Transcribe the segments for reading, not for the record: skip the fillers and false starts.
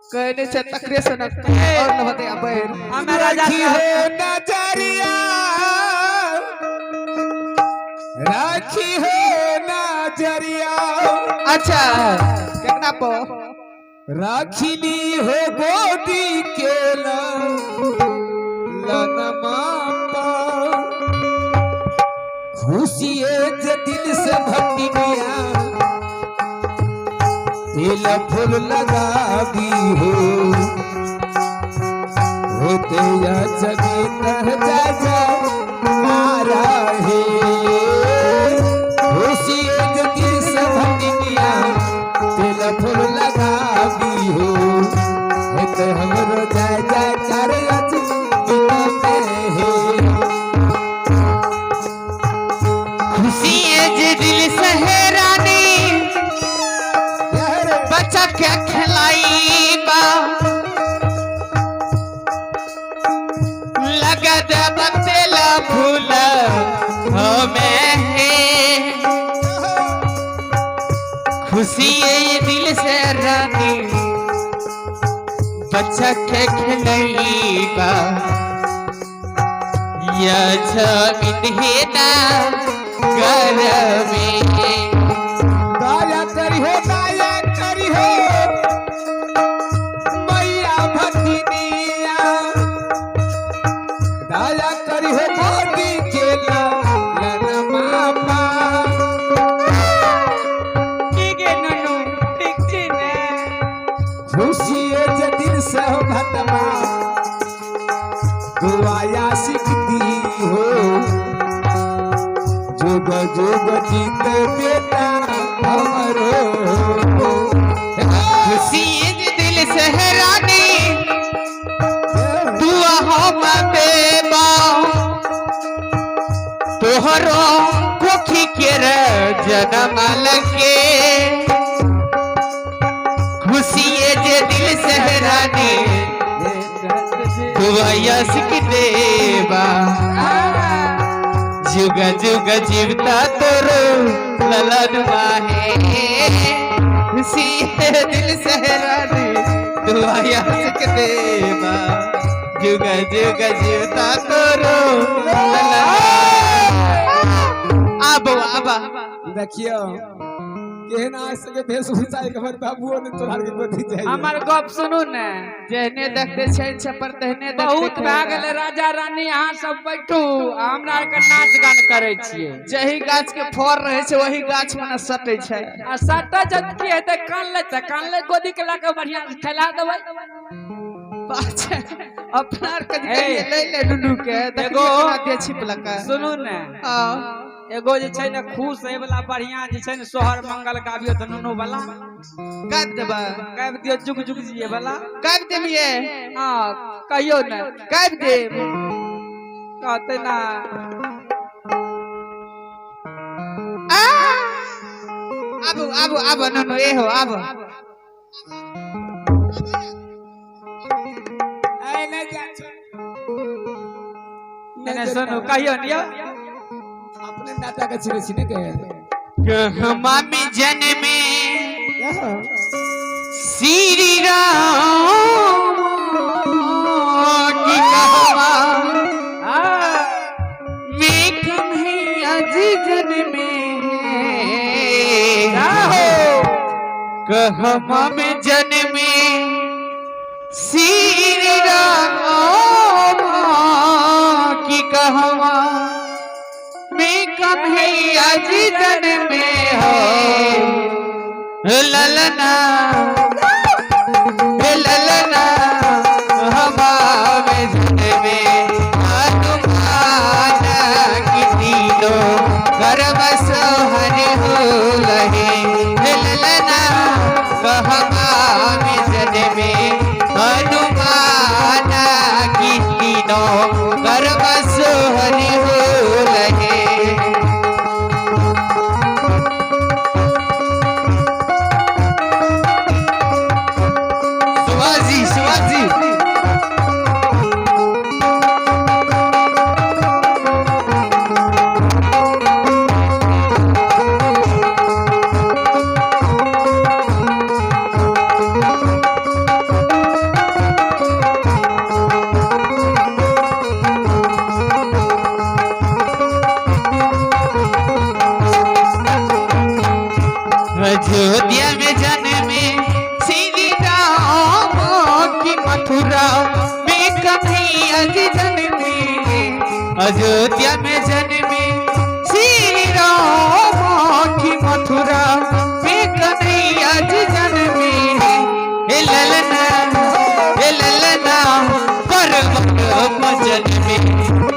कहने छै तकरे से न और न बते बैर। हमें राजा राखी साहब हो नजरिया, राखी हो नजरिया। अच्छा, केकरा पो? राखिली हो गोदी के लनमा खुशिए जे दिल से भटिया तेल फूल लगा दी हो होते या जगी तर जा जा कारा है। खुशिए जे दिल से भटिया तेल फूल लगा दी हो होते हमरो जय जयकार अज बिनते है। खुशी जे दिल सहरानी बच्चा के खिलाई बा लगा देब तेल फूल हमें है। खुशी ये दिल से रानी बच्चा के खिलाई बा या जमीन है ना घर में। दया करी हो, दया करी हो मैया भतिनिया, दया करी हो मोदी के लन मापा। की गे नुनू, ठीक छी ने? खुशी जे दिल से हो भतमा दुआया सीखती हो, जुग जुग जीत बेटा हमरो। खुशी जे दिल से रानी दुआ हम देबा तोहरो कोखी के जन्म लगे। खुशी जे दिल से रानी दुआ सिख देबा जुग जुग जीवता तोरो ललन माहे। खुशी दिल से रानी दुआ सिख देबा जुग जुग जीवता तोरो ललन। आबो आबा। देखियो केहन आज सके वेशभूषा एक हमर बाबुओ ने तोहार के गोदी जाइए। हमर गप सुनू ने। जेहने देखते छै छपर तेहने देखते। बहुत भए गेलै राजा रानी, अहाँ सब बैठू आ हमरा आरके नाच गान करै छियै। जही गाछ के फर रहे छै वही गाछ में न सटे छै। आ सटै छै तऽ की हेतै? कान लै तऽ कान लै, गोदी के लऽ कऽ बढ़िआँ से खेला देबै। पाछे अपना आर के ए, ले ले नुनू के एगो- देखिए केना दे छिपलका। सुनू ने। हाँ। एगो जे छै ने खुश होय वाला बढ़िया जे छै ने सोहर मंगल गाबियो तऽ नुनू वाला। गाबि देबै। गाबि दियौ जुग जुग जिए वाला। गाबि देबियै। हँ, कहियौ ने। गाबि देब। कहतै ना। आ! आबू आबू आबू नुनू ए हो आबू। ऐ नहीं जा छोड़। नहि सुनू, कहियौ ने यौ। अपने नाटक अच्छी छी ने के। मामी जन्मे श्री राम की कहवा में कन्हैया जी जन्मे कहवा में जन्मे श्री राम की कहवा में कन्हैया जी जन्मे हो ललना हे ललना हवा में जन्मे हनुमान की तीनों गर्भ सोहर हो लहे। हे ललना कहवा में जन्मे हनुमान की तीनों गर्भ सोहर हो लहे। अयोध्या में जन्मे श्री राम की मथुरा में कन्हैया जी जन्मे। अयोध्या में जन्मे श्री राम की मथुरा में कन्हैया जी जन्मे। हे ललना, हे ललना, पर्वत भजन में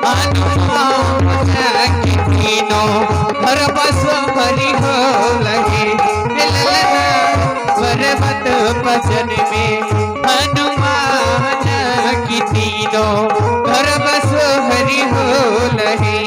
हनुमान के तीनों घर बस हरि हो लगे। हे ललना, पर्वत भजन में हनुमान की तीनों घर बस हरि हो लगे।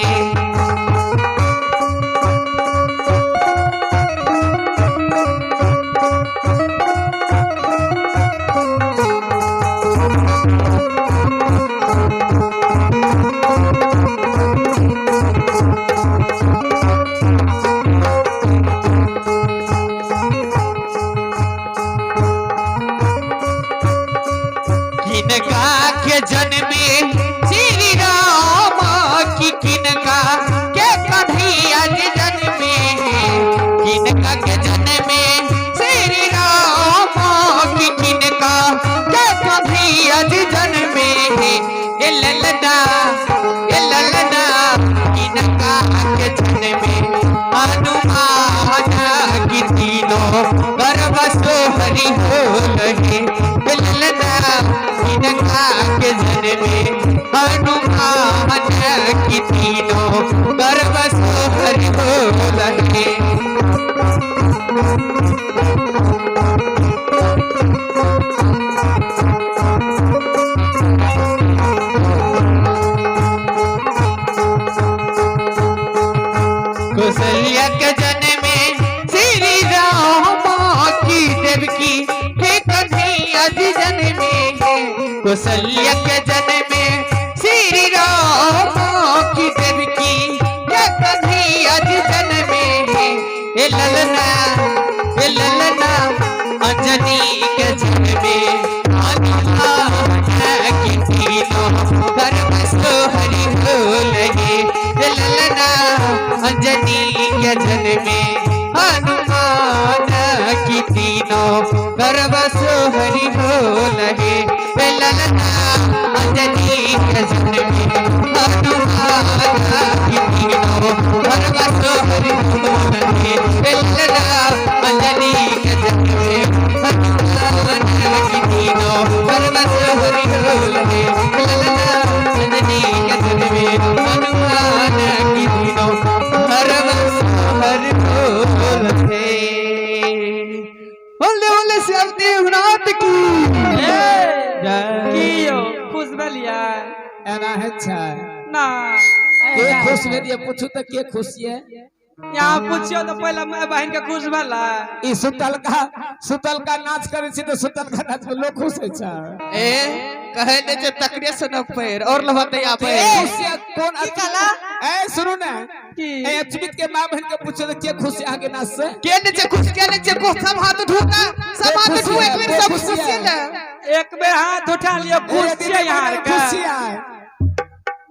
किनका के जन्मे श्री राम की, किनका के कन्हैया जी जन्मे। किनका के जन्मे श्री राम की, किनका के कन्हैया जी जन्मे। हे ललना, हे ललना, किनका के जन्मे हनुमान की तीनों गर्भ हरि हो लगे। हे ललना, किनका के जन्मे हनुमान की तीनों गर्भ हरि हो लगे। कौशल्या के जन्मे श्री राम की, देवकी हे कन्हैया जी जन्मे। कौशल्या के जन्मे श्री राम की, देवकी हे कन्हैया जी जन्मे। हे ललना, हे ललना, अंजनी के जन्मे हनुमान की तीनों गर्भ हरि हो लगे। हे ललना, अंजनी के जन्मे हनुमान की तीनों गर्भ हरि हो लगे। हे ललना, अंजनी के जन्मे हनुमान की तीनों गर्भ हरि हो लगे। हे ललना, अंजनी के जन्मे हनुमान की तीनों गर्भ हरि हो लगे। हे ललना, अंजनी के जन्मे हनुमान की तीनों गर्भ हरि हो लगे। बोले बोले श्याम देवनाथ की ए, की यौ, खुश भेलियै? एना है छै? ना। के खुश भेलियै? पूछू तऽ के खुश ये? यहाँ पुछियो तऽ पहिले माय बहिन के खुश भेलै। ई सुतलका सुतलका नाच करै छी तऽ सुतलका नाच में लोग खुश होइ छै? ए, कहे ने जे तकरे से न पैर और लहते के आबे। खुश ये? कोन कहला? ए, सुनू ने। की? ए, अचमित के माँ बहन के पूछो तऽ के खुश ये अहाँके नाच से? के नीचे खुश, के नीचे खुश? सब हाथ उठू ना, सब हाथ उठू एक बेर, सब खुश खुश ये। ने। एक बेर हाथ उठा लियो, खुश छियै यहाँ के? खुश छियै?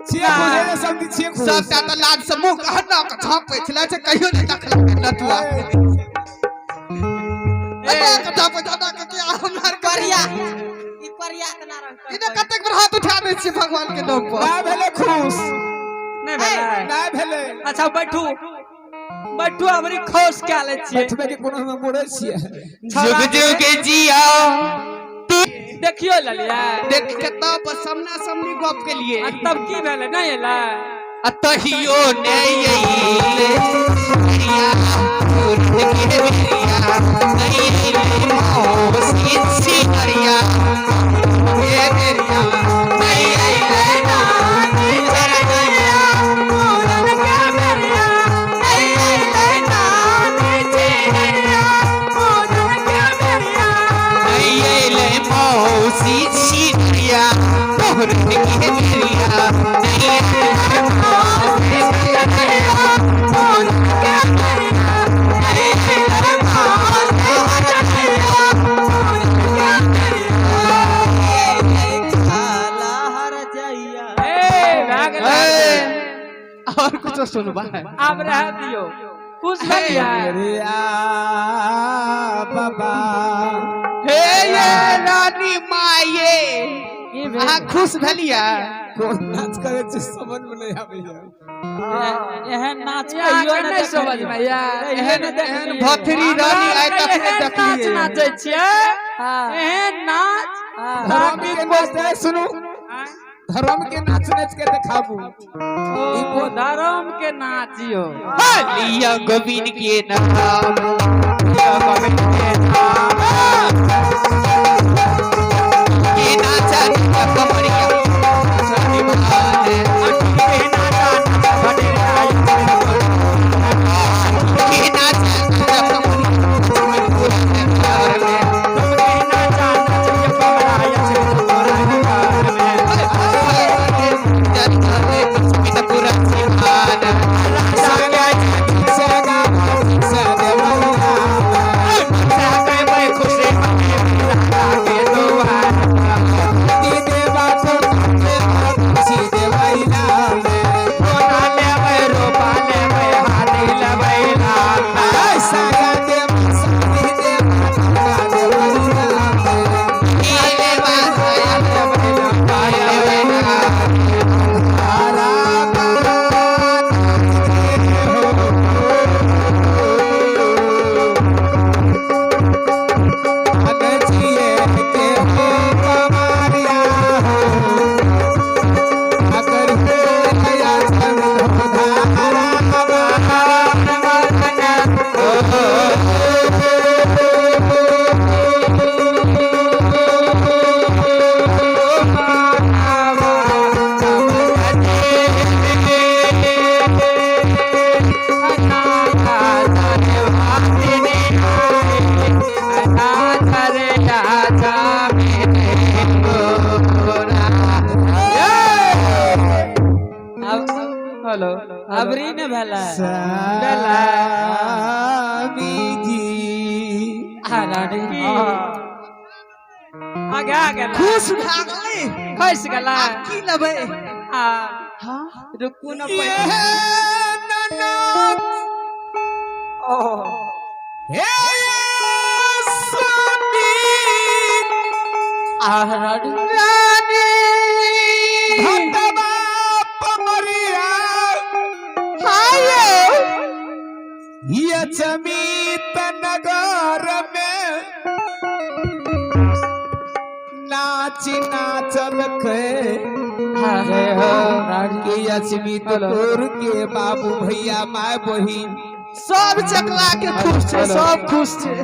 छियै खुश? ए, सब छियै खुश? सब टा तऽ लाज से मुंह कहना के झाँपै छलै से कहियो नहि देखलक नटुआ। एना के झाँपै छै, एना के कि हमरा आर के परिया ई परिया के ना रंग। इने कतेक बेर हाथ उठा दै छियै भगवान के नाम पर। नहि भेलै खुश। नहि भेलै? नहि भेलै। अच्छा, बैठू बैठू, अबरी खोस कए लै छियै। बैठबै के कोनो हम मोड़ै छियै? जुग जुग जिया। देखियो लेलियै? देख के तब सामना सामनी गप के लिए। आ तब की भेलै? नहि एलै? आ तहियो ने अइले हरिया फूल के बेरिया, नहीं अइले मौसी छिनरिया के बेरिया, नहीं अइले नानी चरनिया फूल के बेरिया, नहीं अइले नानी छिनरिया फूल के बेरिया, नहीं अइले मौसी छिनरिया फूल के बेरिया, नहीं अइले मौसी छिनरिया फूल के बेरिया, नहीं अइले मौसी छिनरिया फूल के बेरिया। ए, भए गेलै। और कुछ सुनबा है? आब रह दियो। खुश भेलियै? अरे आ बाबा। हे ये रानी माये, की भेल? अहाँ खुश भेलियै? कोन नाच करे छै, समझ में नहीं आबैया। एहन नाच अहाँके कहियो नहि समझ मे आयल? एहन एहन भथरी रानी आइ तक नहि एहन नाच देखलियै। नाचै छियै, हाँ। एहन नाच। धर्म के नाच है, सुनू, धर्म के नाच नाच के देखाबू। ओ धर्म के नाच यो। लिया गोविंद के नाम, लिया गोविंद के नाम के नाचा कमरिया नाचा निभाने, के नाचा के नाचा पूरा सिंहान। सगा सगा देवा को सीधे वैला सगा देवा सगी देवा सगा देवा। हेलो। अबरी ने भेलै। स्वामी जी। आ रानी। आगे आगे। खुश भए गेलै। खसि गेलै। आब की लेबै? आ रुकू न पहिले। हे स्वामी। आ रानी। रानी। भगवा पमरिया। हाय। यचमीत नगर में नाच नाचल के जय हो रानी। के लक्ष्मीपुर के बाबू भैया माय बहिन। सब चकला के खुश छै, सब खुश छै,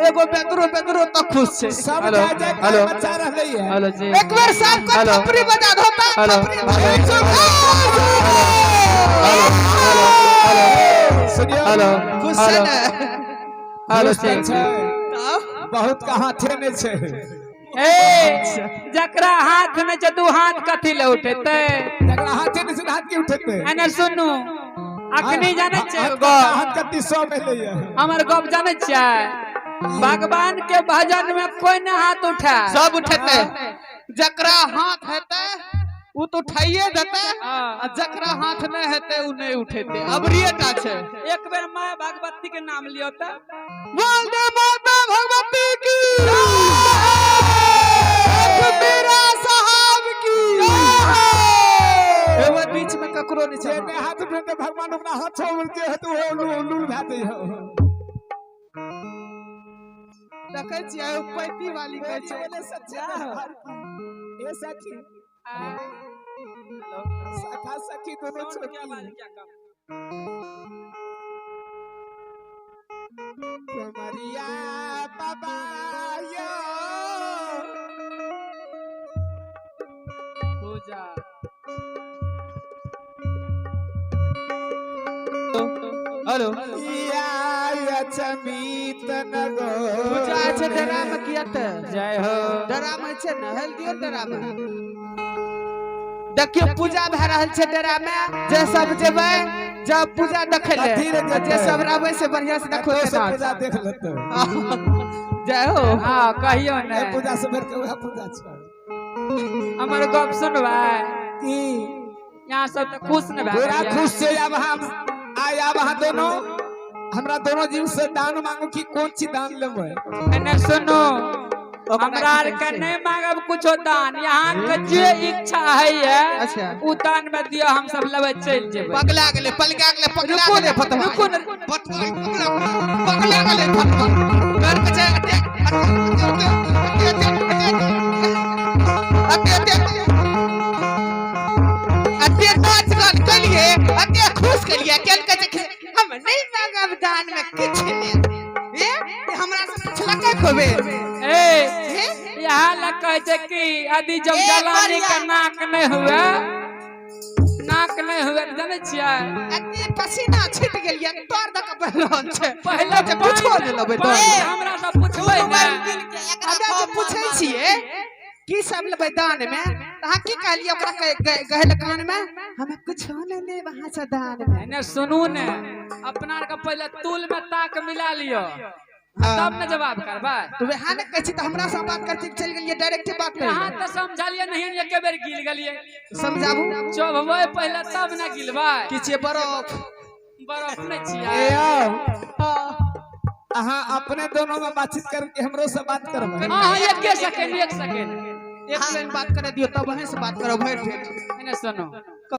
एगो बेदरो बेदरो तक खुश छै। सब हेलो, जय जयकार हेलो। मचा रहलै है। हेलो जी। एक बेर सबके हेलो। थपड़ी बजा दो त। हेलो। थपड़ी। सुनियो। हेलो। खुश छै ने? हेलो खुश तऽ जी। छै। तब? बहुत का हाथे नहि छै। ए, जकरा हाथ नहि छै, दू हाथ कथी ले उठेतै? जकरा हाथे नहि छै, हाथ की उठेतै? एने सुनू, अखनी जानै छियै हाथ एगो गप? हाथ कत्ती सौ में लैया। हमर गप जानै छियै? भगवान के भजन में कोई ने हाथ उठाए। सब उठेतै, जकरा हाथ हेतै उ तो उठाइए देतै। हाँ। आ जकरा हाथ नहि हेतै, उ नहि उठेतै, अबरिए टा छै। एक बेर माय भगवती के नाम लियो तऽ। बोल दे माता भगवती की, मेरा साहब की। एगो बीच में ककरो नहि जे छै। नहि हाथ उठेतै, भगवान अपना हाथ छोड़ के हेतु उलू उलू भए जाइ। देखै छियै, ओ पैती वाली कहै छै। बोले सच्चा ए सखी, सखा सखी दोनों छोटी। कमरिया बाबा यो। पूजा। हेलो। या लक्ष्मीत नगर। पूजा होइ छै डेरा में किया तऽ? जय हो। डेरा में छै ने, हेल दियौ ने डेरा में। देखियौ, पूजा भए रहल छै डेरा में, जे सब जेबै जब पूजा देखै ले। कथी रे जेतै? जे सब रहबै से बढ़िया से देखो। कतौ से पूजा देख लेतै। जय हो। हाँ, कहियो ने। ए पूजा से भर के वएह पूजा छै। हमर गप सुनबै? की? यहाँ सब तऽ खुश ने भए पूरा गेलियै? खुश छै। आब हम आइ आब अहाँ दोनों हमरा दोनों जीव से दान मांगू कि कोन चीज दान लेबै? एने सुनो, हमरा आर के नहीं मांगब कुछो दान। यहाँ के जे इच्छा है ये अच्छा। उ दान में दियो, हम सब लेबै चलि जेबै। पगला गेलै, पलगा गेलै, पगला रुकू गेलै ने, फतवा। रुकू ने। फतवा पगला पगला गेलै फतवा। कर के छै अते अते अते अते अते अते अते नाच गान कलिए, अते खुश कलिए, केन के छै हम नहीं मांगब दान में किछ ने। ए हमरा से पुछलकै खोबे। ए यहाँ लग कहै छै कि यदि जब ए, जलानी के बढ़िया। नाक नहीं हुए, नाक नहीं हुए त जानै छियै? अते पसीना छिट गेलिए, तोर दक बहि रहल छै। पहिले जे कुछो नहि लेबै दान पानि में। हमरा से पुछबै ने। हमरा जे पूछै छियै की सब लेबै दान में, तऽ अहाँ की कहलियै ओकरा गहल कान में, हमे कुछो नहि लेब अहाँ से दान में। एने सुनू ने, अपना आर के पहिले तुल में ताक मिला लियो तब ने जवाब करबै। तऽ वएह ने कहै छी, तऽ हमरा से बात करती चलि गेलियै डायरेक्ट बात करै यहाँ तऽ समझलियै नहीं, एके बेर गिल गेलियै। समझाबू। चोभबै पहिले तब ने गिलबै। की छियै बरफ? बरफ नहि ए छियै। यौ, अहाँ अपने दोनों में बातचीत करके हमरो से बात करबै? हाँ हाँ, एके सेकेंड, एक सेकेंड। एक लाइन बात करे दियौ तब अहीं से बात करब भरि ठेठ। एने सुनू।